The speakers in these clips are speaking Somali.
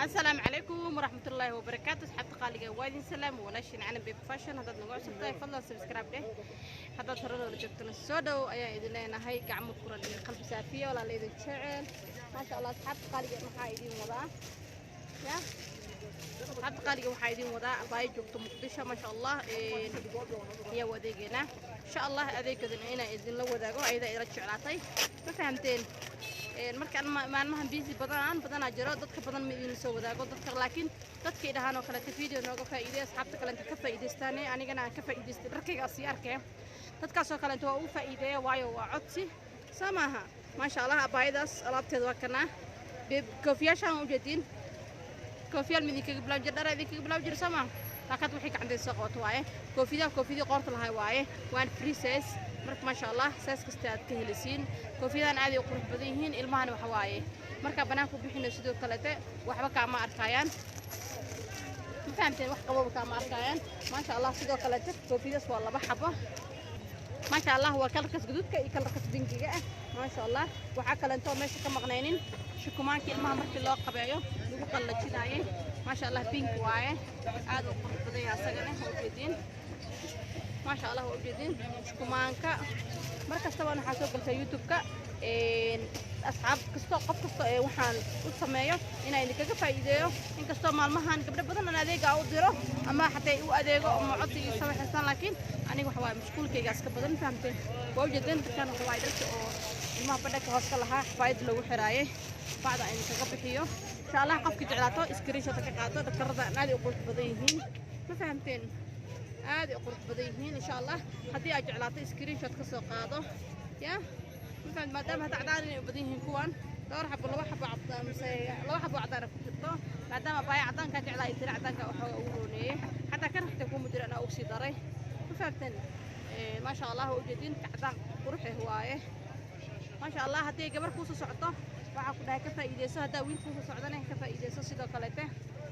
Asalaamu calaykum waraxmatullaahi wabarakaatu. Asxaabta qaaliga, waa idin salaam. Walaashiin Canab Baby Fashion. Haddaad nagu cusub tahay, fadlan subscribe dheh. Haddaad hore noola joogtana, soo dhow ayaa idin leenahay. Gacmo furan iyo qalbi saafiya, walaala idin jecel. Maasha Allah, asxaabta qaaliga, maxaa idin wadaa? Ya asxaabta qaaliga, waxaa idin wadaa abaayo joogto Muqdisho. Maasha Allah, ayaa u adeegeynaa insha Allah. Adeegadana inaan idinla wadaago ayadaa idila jeclaatay, ma fahamteen? Markaan maalmahan busy badanaan badanaa jiro, dadka badan ma idin soo wadaago dadka, laakiin dadkay dhahaan oo kaleeta video nooga faa'iiday, asxaabta kaleeta ka faa'iidaystaan, anigana aan ka faa'iidaystay, dharkayga sii arkee, dadkaasoo kaleeta waa ugu faa'iideeya, waayo waa codsi, soo maaha? Maasha Allah, abaayadaas alaabteeda waa kanaa. Koofiyaashaan ujeediin, koofiyaal ma idinkaga bilaab jir, dhara idinkaga bilaab jir, soo maa? Laakiin waxay gacanteeda soo qabato waaye koofiyaha, koofiyadii qoorta lahay waaye, waan free size. Marka maasha Allah, size kasta aad ka helisiin. Koofiyadan aad ay u qurux badan yihiin. Ilmahana waxa waaye markaa banaanka u bixinayo sidoo kalete waxba kaama arkaayaan, ma fahamteen? Wax qababa kaama arkaayaan. Maasha Allah, sidoo kalete koofiyadaas waa laba xabo. Maasha Allah, waa kalarkaas guduudka iyo kalarkaas bingiga ah. Maasha Allah, waxaa kalentoo meesha ka maqnaynin shukumaanka ilmaha markii loo qabeeyo lagu qallajinaayay. Maasha Allah, pink waaye, aad u qurux badan yahay asagana, waa ujeediin. Maasha Allah, waa ujeediin shukumaanka. Mar kastaba waxaa soo galtaa YouTube-ka asxaab kasto, qof kasta ee waxaan u sameeyo inaan idinkaga faa'iideeyo. Inkastoo maalmahan gabdho badan aan adeega u diro ama xataa u adeego ama codsi iyo soo xisaan, laakiin aniga waxa waaye mashquulkayga iska badan, fahamteen? Waa ujeedeen dadkan. Waxa waaye dharka oo ilmaha badhanka hoos ka lahaa, xafaayad loogu xiraayay. Bacda aan idinkaga bixiyo insha Allah. Qofka jeclaato screenshot ka qaato. Dhakarada aad ay u qurux badan yihiin, ma fahamteen? Aad ay u qurux badan yihiin. Insha Allah, haddii aad jeclaato, screenshot ka soo qaado. Ya ma fahamт? Maadaama hadda cadaan inay u badan yihiin kuwan, dhowr xabo, laba xabo cadaan mise laba xabo cadaan ku jirto, maadaama baaya cadaanka jeclaa ay tiri, cadaanka waxooga ugu rooneeyey. Xataa kan xataa kuma jiro, anaa ugu sii daray, ma fahamteen? Maasha Allah, waa ujeedin, cadaan qurux eh waaye. Maasha Allah, haddii gabar kuusoo socoto, waxaa ku dhahay ka faa'iideyso. Haddaa wiil kuusoo socdana, ka faa'iideyso sidoo kaleete.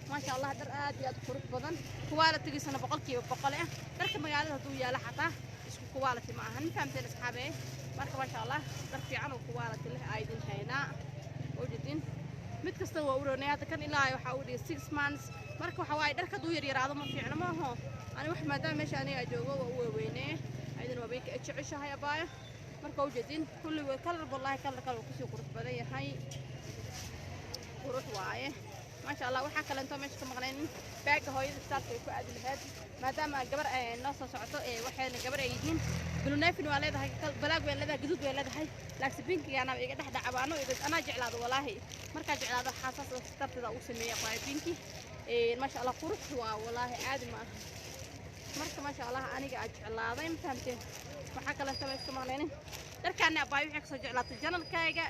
Maasha Allah, dhar aad iyo aad u qurux badan, quality-giisana 100% ah. Dharka magaalada hadduu yaalo xataa isku quality ma ahan, ma fahamteen asxaabe? Marka maasha Allah, dhar fiican oo quality leh aa idin haynaa. Ujeedin, mid kasta waa u roonay. Hadda kan ilaa waxaa u dhigay 6 months. Marka waxa waaye dharka hadduu yaryaraado ma fiicno, ma aho? Ani wax maadaama meesha aniga joogo waa u waaweynee, ayadana waa bay ka jeceshahay abaayo. Marka ujeedin kulli way kalar, wallahi kalar kale uu kusii qurux badan yahay, qurux waaye. Maasha Allah, waxaa kalentoo meesha ka maqnayn baaga hooyada isbitaalka ay ku aadi lahayd, maadaama gabar ay noo soo socoto ee waxayna gabar ay yihiin. Blue navy waa leedahay, black way leedahay, gaduud way leedahay, laakiin pinkiga anaa iga dhex dhacabaano, anaa jeclaado. Walaahi markaa jeclaado xaasaas darteeda uu sameeyay abaayo pinki. Maasha Allah, qurux waa, walaahi caadi ma aha. Marka maasha Allah, aniga aad jeclaaday, ma fahamteen? Waxaa kalenta meesha ka maqnaynin dharkaana abaayo waxay kasoo jeclaatay channelkayga.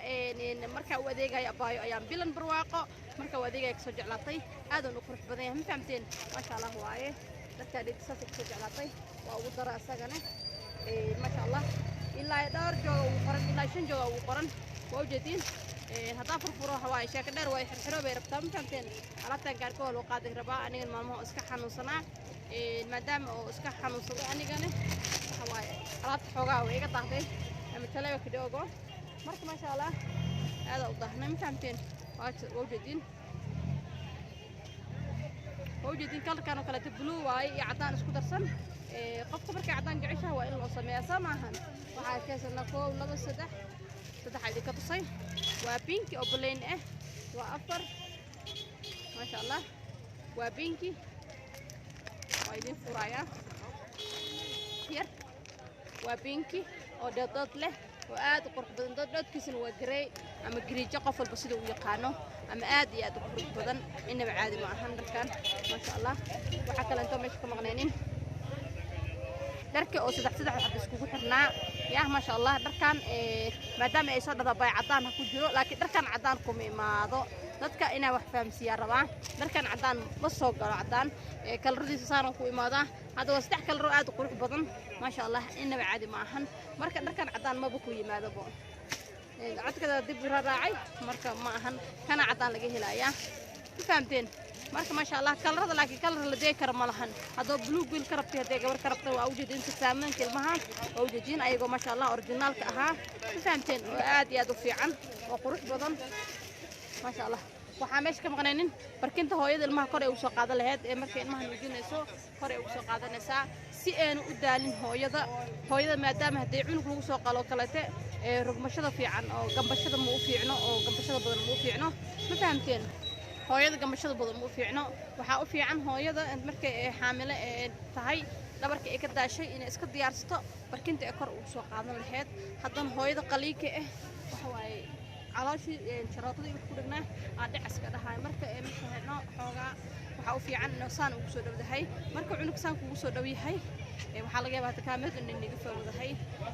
Markaa u adeegayo abaayo ayaan bilan barwaaqo, markaa u adeegaya kasoo jeclaatay. Aadan u qurux badan yahay, ma fahamteen? Maasha Allah waaye dharkaa dheed, saasay kasoo jeclaatay, waa ugu dara asagana. Maasha Allah, ilaa dhowr jooga ugu qoran, ilaa shan jooga ugu qoran, waa ujeediin. Haddaa furfuro waxa waaye sheeko dheer waaye, xirxiro bay rabtaa, ma fahamteen? Alaabtan gaarka waa loo qaadi rabaa. Anigan maalmaha iska xanuunsanaa, maadaama oo iska xanuunsaday anigana waxa waaye alaabta xoogaa way iga daahday ama taleeba kidogo. Marka maasha Allah, aada u daahnay, ma fahamteen? Waa ujeediin, waa ujeediin. Kalarkan oo kaleeto blue waaye iyo caddaan isku darsan. Qofka markay caddaan jeceshaha waa in loo sameeyaa, soo maahan? Waxaa arkaysanaa koow, laba, saddex, saddex idinka tusay. Waa pinki oo plain ah, waa afar. Maasha Allah, waa pinki, waa idin furayaa yar. Waa pinki oo dhoodhood leh oo aad u qurux badan. Dhoodhoodkiisana waa grey ama gariijo, qof walba sida uu yaqaano, ama aad iyo aad u qurux badan, inaba caadi ma ahan dharkan. Maasha Allah, waxaa kalentoo meesha ka maqnaynin dharka oo saddex saddex xab iskugu xirnaa. Yah, maasha Allah, dharkan maadaama ay soo dhada bay caddaan ha ku jiro, laakiin dharkan caddaan kuma imaado. Dadka inaa wax fahamsiiyaa rabaa, dharkan caddaan ma soo galo. Caddaan kalaradiisa saaran ku imaadaa. Hadda waa saddex kalaro aad u qurux badan. Maasha Allah, inaba caadi ma ahan. Marka dharkan caddaan maba ku yimaadabo, codkada dib raacay. Marka ma ahan kana caddaan laga helayaa, ma fahamteen? Marka maasha Allah, kalarada laakiin kalar la deegi kara ma lahan. Haddoo buluug wiil ka rabtay, haddee gabar ka rabtay, waa ujeedin. Saameynka ilmaha waa ujeedin, ayagoo maasha Allah originaalka ahaa, ma fahamteen? Oo aad iyo aad u fiican oo qurux badan. Maasha Allah, Waxaa meesha ka maqnaynin barkinta hooyada ilmaha kor ay ugu soo qaadan lahayd ee markay ilmaha nuujinayso kor ay ugu soo qaadanaysaa si aanu u daalin hooyada. Hooyada maadaama hadday cunug lagu soo qalo kalete ee rogmashada fiican oo gambashada ma u fiicno, oo gambashada badan ma u fiicno, ma fahamteen? Hooyada gambashada badan ma u fiicno. Waxaa u fiican hooyada markay ay xaamilo ee tahay dhabarka ay ka daashay inay iska diyaarsato barkinta ay kor ugu soo qaadan lahayd. Haddana hooyada qaliinka ah waxa waaye calooshii sharootadii wax ku dhagnaa aa dhacaska dhahay. Marka ee ma fiicno xoogaa, waxaa u fiican inuu saan ugu soo dhowdahay. Marka cunug saan kugu soo dhow yahay waxaa laga yaabaa kaamiradu inay naga fogdahay.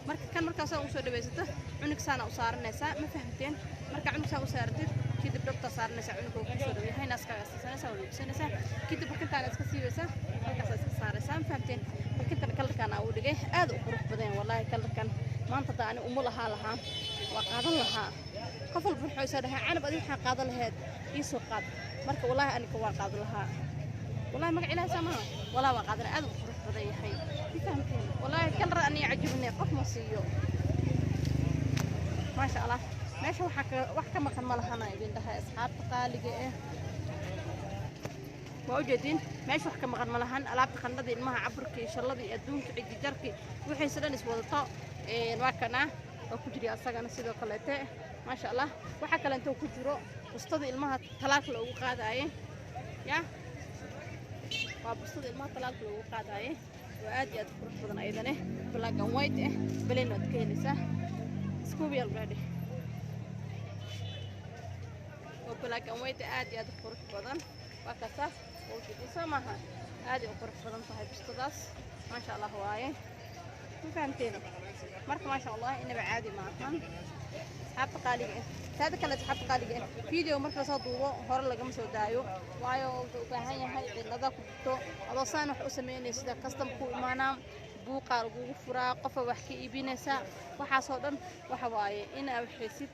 Marka kan markaa saan ugu soo dhawaysato cunug saana u saaranaysaa, ma fahamteen? Marka cunug saan u saaratid kadib dhabtaa saaranaysaa, cunuga uu kusoo dhow yahay, naaskaaga siisanaysaa, waa nuujisanaysaa, kadib barkintaana iska siibaysaa, halkaasaa iska saaraysaa, ma fahamteen? Barkintan kalarkan aa u dhigay aad u qurux badan wallaahi. Kalarkan maanta hadda ani umu lahaa lahaa waa qaadan lahaa. Qof walba wuxuu isoo dhahaa Canab adi waxaa qaadan lahayd ii soo qaad. Marka wallaahi aniga waa qaadan lahaa, wallahi magac ilaahay saa maaha, wallahi waa qaadan, aad u qurux badan yahay, ma fahamteen? Wallaahi kalar ani cajibnay, qof ma siiyo, maasha Allah. Meesha waxaa ka wax ka maqan ma lahana idin dhahay asxaabta qaaliga ah, waa ujeediin meesha wax ka maqan ma lahan. Alaabta qandhada ilmaha, caburka iyo shalladii iyo adduunka cidijarki waxayse dhan iswadato waa kana waa ku jiriya asagana sidoo kaleete, maasha Allah. Waxaa kale intuu ku jiro bustada ilmaha talaalka loogu qaadaaye, ya waa bustada ilmaha talaalka loogu qaadaaye oo aad iyo aad u qurux badan ayadane, black and white ah, belen waad ka helaysaa scooby already oo black and white aad iyo aad u qurux badan. Waa kaasa, waa ujeedin soo maaha? Aad ay u qurux badan tahay bustadaas, maasha Allah waaye, ma fahamteen? Marka maasha Allah inaba caadi ma ahan asxaabta qaaliga ah. Taada kale asxaabta qaaliga ah, video marka lasoo duubo hore lagama soo daayo, waayo wuxuu u baahan yahay cilada ku jirto. Adoo saan wax u sameynaysa sida custom ku imaanaa, buuqaa lagugu furaa, qofa wax ka iibinaysa, waxaasoo dhan waxa waaye in aa waxaysid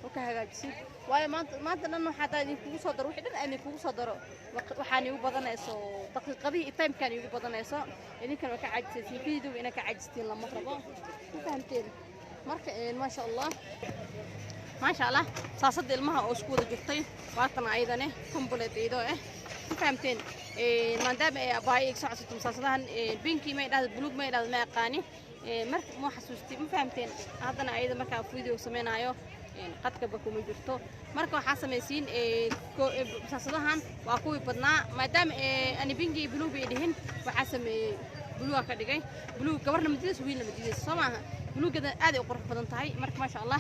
oo ka hagaajisid. Waayo maanta dhan waxaa hadaa idinkugu soo daro wixii dhan aan idinkugu soo daro, waxaan iigu badanayso daqiiqadihii iyo timekaan iigu badanayso, idinkana waa ka caajisaysiin. Videoga inaad ka caajistiin lama rabo, ma fahamteen? Marka maasha Allah, maasha Allah, saasada ilmaha oo isku wada jirtay waatan ayadane complete iyadoo ah, ma fahamteen? Maadaama ay abaayo iga soo codsato masaasadahan binki may dhahda, buluug may dhahda, ma aqaani marka ma xasuusti, ma fahamteen? Haddana ayada markaa video sameynaayo qadkaba kuma jirto. Marka waxaa samaysiin masaasadahan waa kuwii badnaa, maadaama ani binki iyo buluug bay dhihin, waxaa sameeyey buluuga ka dhigay. Buluug gabarna ma diidayso, wiilna ma diidayso, soo maaha? Buluugada aad ay u qurux badan tahay. Marka maasha Allah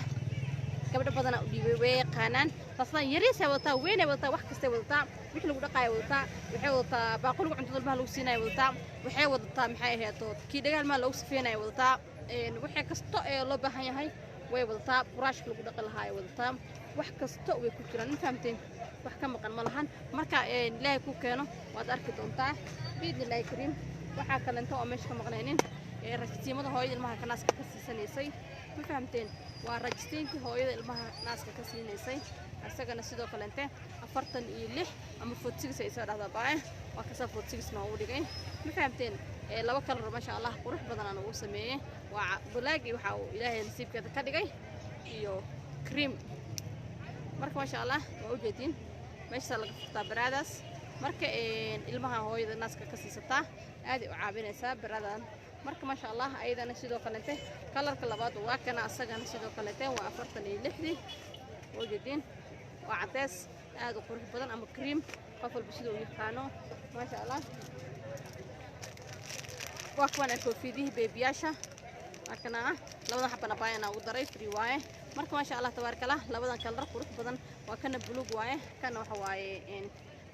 gabdho badanaa u dhiibay, way yaqaanaan. Saasadan yariisay wadataa, weynay wadataa, wax kastay wadataa, wixii lagu dhaqaaya wadataa, waxay wadataa baaquliga cuntada ilmaha lagu siinaya wadataa, waxay wadataa maxay ahayd kii dhagaha ilmaha loogu sifeynaya wadataa, wixii kasto ee loo baahan yahay way wadataa, buraashka lagu dhaqi lahaa ay wadataa, wax kasta way ku jiraan, ma fahamteen? Wax ka maqan ma lahan. Marka ilaahay ku keeno waad arki doontaa biidni illaahi kariim. Waxaa kalento oo meesha ka maqnaynin rajtiimada hooyada ilmaha ka naaska ka siisanaysay, ma fahamteen? Waa rajistiinkii hooyada ilmaha naaska ka siinaysay, isagana sidoo kalente 46 ama 46 ay soo dhahdaa baaye, waa kasaa 46 noogu dhigay, ma fahamteen? Laba kalar maasha Allah qurux badan aan ugu sameeyey, waa bulaagi waxa uu ilaahay nasiibkeeda ka dhigay iyo cream. Marka maasha Allah waa ujeediin meeshaa laga furtaa baraadaas. Marka ilmaha hooyada naaska ka siisataa aaday u caawinaysaa baradan. Marka maasha Allah ayadana sidoo kalente kalarka labaad waa kana, asagana sidoo kalente waa 46, waa ujeediin, waa cadees aad u qurux badan ama cream, qof walba sida uu yaqaano, maasha Allah. Waa kuwan koofiyadihii beebiyaasha, waa kana ah labadan xabana baayana ugu daray, free waaye. Marka maasha Allah tabaaraka Allah labadan kalar qurux badan waa kana buluug waaye, kana waxa waaye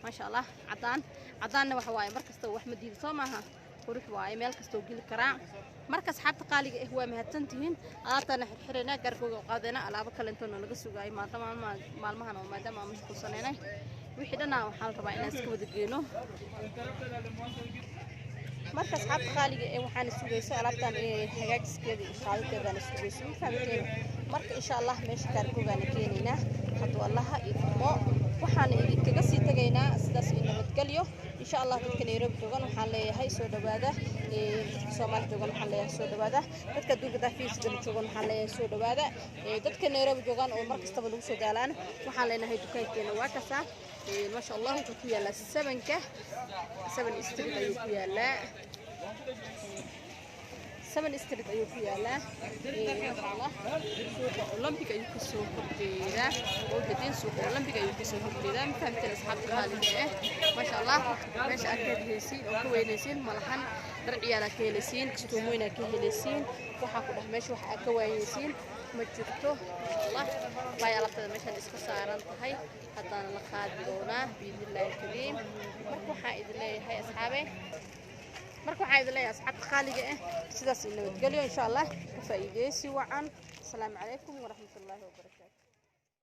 maasha Allah cadaan. Cadaanna waxa waaye mar kasta wax ma diido, soo maaha? Qurux waaye, meel kasta oo geli karaa. Marka asxaabta qaaliga ah waa mahadsantihiin. Alaabtaana xirxirayna, gaarkooga u qaadayna, alaabo kalentoona laga sugaayo maadaama maalmahan oo maadaama aan mashquulsanaynay wixii dhanaa waxaa la rabaa inaan iska wada geeno. Marka asxaabta qaaliga ee waxaana sugayso alaabtan hagaajiskeeda iyo qaadateedaana sugayso, ma fahamteen? Marka insha Allah meesha gaarkoogaana keenaynaa hadduu Allaha idmo. Waxaana idinkaga sii tagaynaa sidaas iyo nabadgelyo insha Allah. Dadka Nairobi joogan waxaan leeyahay soo dhawaada. Dadka Soomaali joogan waxaan leeyahay soo dhawaada. Dadka adduunka daafihiisa kala joogan waxaan leeyahay soo dhawaada. Dadka Nairobi joogaan oo mar kastaba lagu soo daalaan waxaan leenahay dukaankeena waa kasaa. Maasha Allah, wuxuu ku yaalaa sevenka, Seven Street ayuu ku yaalaa, Seven Street ayuu ku yaalaa. Maasha Allah, suuqa Olympic ayuu kasoo horjeedaa oo jeedin, suuqa Olympic ayuu kasoo horjeedaa. Ma fahamteen, asxaabta qaaliga ah? Maasha Allah, meesha aad ka heleysiin oo ka weynaysiin malahan. Dhar ciyaal aad ka heleysiin, kastuumooyin aad ka heleysiin. Waxaa ku dheh meesha waxa aad ka waayeysiin ma jirto. Maasha Allah, baay alaabtada meeshaan iska saaran tahay haddaana la qaadi doonaa biidnillaahi alkariim. Marka waxaan idin leeyahay asxaabe, marka waxaan idin leeyahay asxaabta qaaliga ah, sidaas in nabadgelyo insha Allah, ka faa'iideysi wacan. Asalaamu calaykum waraxmatullaahi wabarakaatu.